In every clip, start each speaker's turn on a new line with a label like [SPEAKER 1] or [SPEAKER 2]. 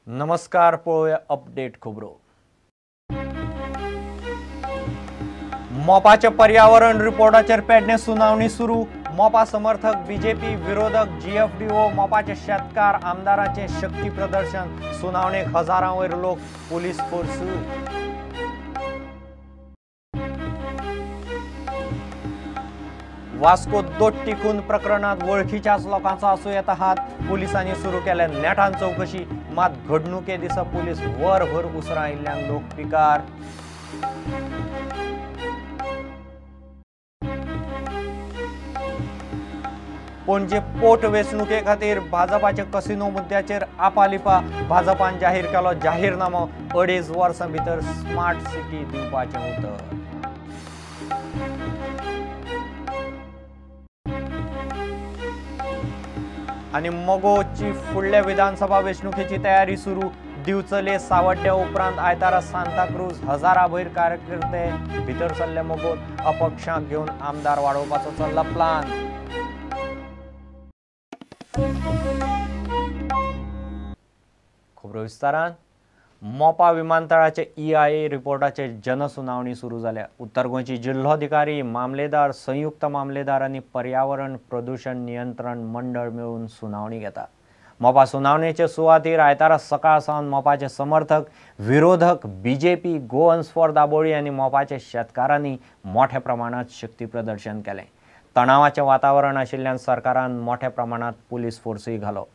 [SPEAKER 1] नमस्कार, पळोवया अपडेट खबरो. मोपाच्या पर्यावरण रिपोर्टाचेर पेडणे सुनावणी सुरू. मोपा समर्थक, बीजेपी विरोधक, जीएफडीओ, मोपाचे शेतकार, आमदारांचे शक्ती प्रदर्शन. सुनावणेक हजारां वयर लोक, पुलीस फोर्स. वास्को दोट्टी खून प्रकरणात वळखीच्याच लोकांचो आसूं येता हात. पुलिसांनी सुरू केल्या नेटान चवकशी. मात घडणुके दिसा पुलीस वरभर उसरां आयिल्ल्यान लोक पिकार. पणजे पोट वेंचणुके खातीर भाजपाचे कसिनो मुद्द्याचेर आपालिपा. भाजपान जाहीर केलो जाहीरनामो. 2.5 वर्सां भितर स्मार्ट सिटी दिवपाचें उतर. आनी मगोची फुडल्या विधानसभा वेंचणुकेची तयारी सुरू. दिवचले सावड्ड्या उपरांत आयतारा सांताक्रूज हजारा वयर कार्यकर्ते भितर सरले मगोत. अपक्षांक घेवन आमदार वाडोवपाचो चल्ला प्लान. खबरो विस्तारान. मोपा विमानतळाचे EIA रिपोर्टाचे जनसुनावणी सुरू जाल्या. उत्तर गोंयची जिल्होधिकारी, मामलेदार, संयुक्त मामलेदार आनी पर्यावरण प्रदूषण नियंत्रण मंडळ मेळून सुनावणी घेता. मोपा सुनावणेचे सुवातीर आयतारा सकाळ सावन मोपाचे समर्थक, विरोधक, बीजेपी, गोवन्स फॉर दाबोळी आनी मोपाचे शेतकारांनी मोठ्या प्रमाणात शक्ती प्रदर्शन केलें. तणावाचें वातावरण आशिल्ल्यान सरकारान मोठ्या प्रमाणात पुलीस फोर्सूय घालो.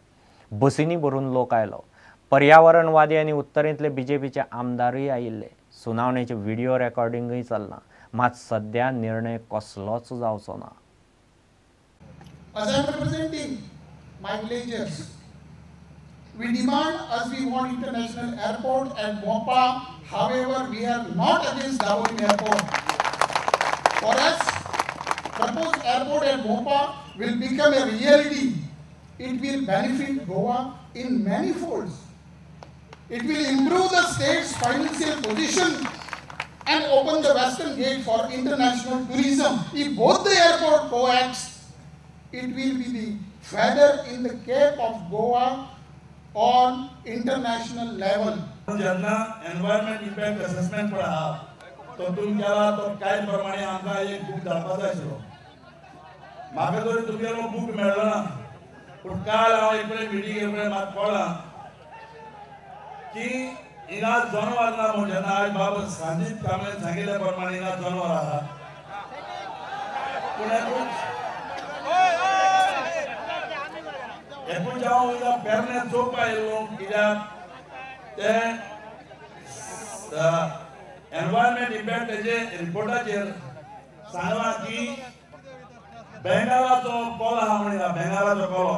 [SPEAKER 1] बसींनी भरून लोक आयलो. पर्यावरणवादी आनी उत्तरेंतले बीजेपीचे आमदारूय आयिल्ले. सुनावणेचे व्हिडिओ रेकॉर्डिंगूय चल्लां. मात सद्या निर्णय कसलोच जावचो ना.
[SPEAKER 2] As I am representing my villagers, we demand as we want international airport at Mopa. However, we are not against Dabolim airport. For us, proposed airport at Mopa will become a reality. It will benefit Goa in many folds. It will improve the state's financial position and open the western gate for international tourism. If both the airport coacts, it will be the feather in the cap of Goa on international level.
[SPEAKER 3] जेन्ना environment impact assessment पळय आहा तातूंत केला तो काय प्रमाणे आमकां एक बूक धाडपाचो आशिल्लो. म्हाका तरी तुमगेलो बूक मेळ्ळो ना, पूण काल हांव एक कडेन मिटींग कडेन म्हाका कळ्ळां की हिंगा जनवार ना म्हूण. जेन्ना आयज बाब संदीप कांबळेन सांगिल्ल्या प्रमाणे हिंगा जनवार आहा, पूण एकूच हांव हिंगा पेरणे चोवपा आयिल्लो कित्याक ते एनवायरमेंट इम्पॅक्ट हेजे रिपोर्टाचेर सांगलां की बेंगालाचो कोलो आहा म्हण. बेंगालाचो कोलो,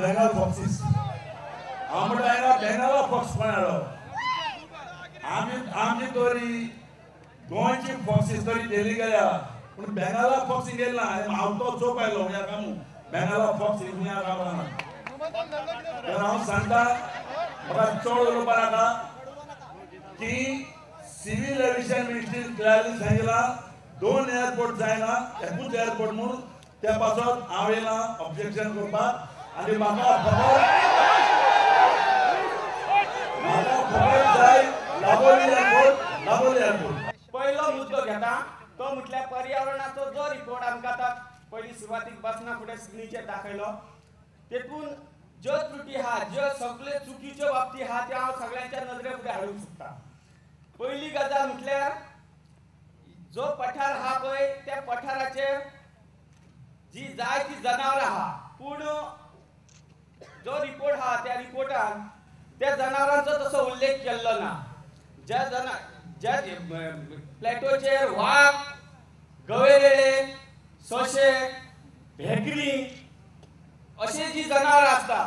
[SPEAKER 3] बेंगाल फॉक्सीस. हांव म्हणटा हिंगा बेंगाला फॉक्स खंय हाडलो? आमची तरी गोंयची फॉक्सीस तरी डेली गेल्या, पूण बेंगाला फॉक्स गेली ना. हांव तो चोवपा आयलो ह्या कामू बेंगाला फॉक्स ह्या कामां ना. तर हांव सांगता, म्हाका चड उलोवपा नाका की सिव्हील एव्हिएशन मिनिस्ट्रीन क्लियरली सांगिलां 2 एअरपोर्ट जायना, एकूच एअरपोर्ट म्हणून. त्या पासत हांव येयलां ऑब्जेक्शन करपाक आनी म्हाका खबर जाय दाबोळी एअरपोर्ट, दाबोळी एअरपोर्ट.
[SPEAKER 4] पयलो मुद्दो घेता तो म्हटल्यार पर्यावरणाचो जो रिपोर्ट आमकां आतां पयलीं सुरवातीक बसना फुडें स्क्रिनीचेर दाखयलो, तेतून ज्यो त्रुटी आहा, ज्यो सगळे चुकीच्यो बाबती आहा त्यो हांव सगळ्यांच्या नदरे फुडें हाडूंक सोदता. पयली गजाल म्हटल्यार जो पठार आहा पळय त्या पठाराचेर जी जायती जनावरां आहा, पूण जो रिपोर्ट आहा त्या रिपोर्टान त्या जनावरांचो तसो उल्लेख केल्लो ना. ज्या ज्या प्लॅटोचेर वाग, गवेरेडे, सोशे, भेकरी अशी जी जनावरां आसता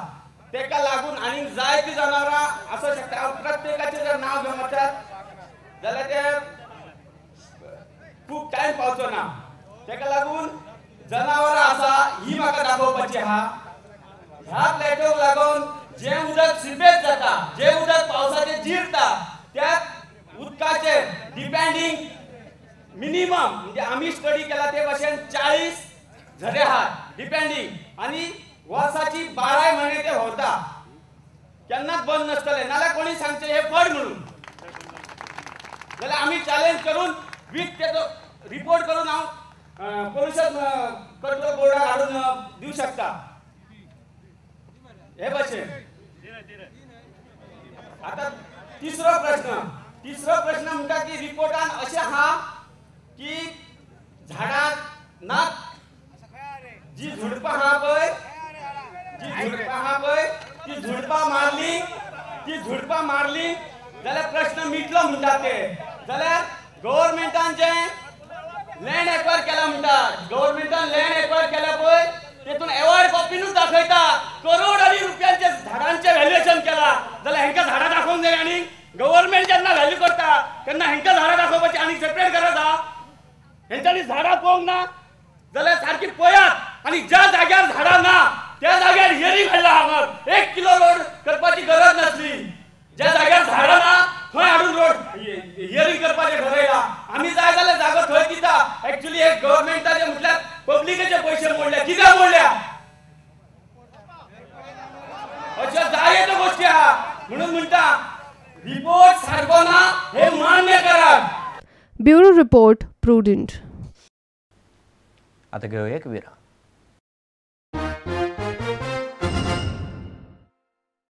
[SPEAKER 4] तेका लागून आनीक जायती जनावरां आसूं शकता. प्रत्येकाचें जर नांव घेवन वचत जाल्यार ते खूब टायम पावचो ना. तेका लागून जनावरां आसा ही म्हाका दाखोवपाची आहा. ह्या प्लॅटोक लागून जें उदक सिपेज जाता, जें उदक पावसाचें जिरता, त्या उदकाचेर डिपेंडींग मिनिमम म्हणजे आमी स्टडी केला ते भाशेन 40 झरे आहात डिपेंडींग, आनी वर्साची 12 म्हयने ते व्हांवता. केन्नाच बंद नासतलें. नाल्यार कोणी सांगचें हें फट म्हणून, जाल्यार आमी चॅलेंज करून वीथ तेजो रिपोर्ट करून हांव पोल्युशन कंट्रोल बोर्डाक हाडून दिवं शकता. हे भाशेन आतां तिसरो प्रश्न म्हणटा की रिपोर्टान अशें आहा की झाडां ना, जी झुडपां आहा पळय, ती झुडपां मारली, जाल्यार प्रश्न मिटलो म्हणटा ते. जाल्यार गव्हर्मेंटान जें लँड एक्वायर केला म्हणटा, गव्हर्मेंटान लँड एक्वायर केला पळय तेतून एवॉर्ड कॉपीनूच दाखयता करोडांनी रुपयांचे झाडांचें व्हॅल्युएशन केला. जाल्यार हेंकां झाडां दाखोवंक जाय आनी गव्हर्मेंट जेन्ना व्हॅल्यू करता तेन्ना हेंकां झाडां दाखोवपाची आनी सेपरेट गरज आहा. हेंच्यांनी झाडां पळोवंक ना जाल्यार सारकी पळयात आनी ज्या जाग्यार झाडां ना त्या जाग्यार हियरींग हाडला. हांगा 1 किलो रोड करपाची गरज नासली, ज्या जाग्यार झाडां ना थंय हाडून रोड हियरींग करपाचें ठरयला. आमी जाय जाल्यार जागो थंय दिता. एक्चुअली हे गव्हर्मेंटाचे म्हटल्यार पब्लिकेचे पयशे मोडल्या, कित्याक मोडल्या, अश्यो जायत्यो गोश्टी आहा. म्हणून म्हणटा रिपोर्ट सारको ना हे मान्य करात.
[SPEAKER 5] Bureau report, Prudent.
[SPEAKER 1] आता घेऊया एक विराम.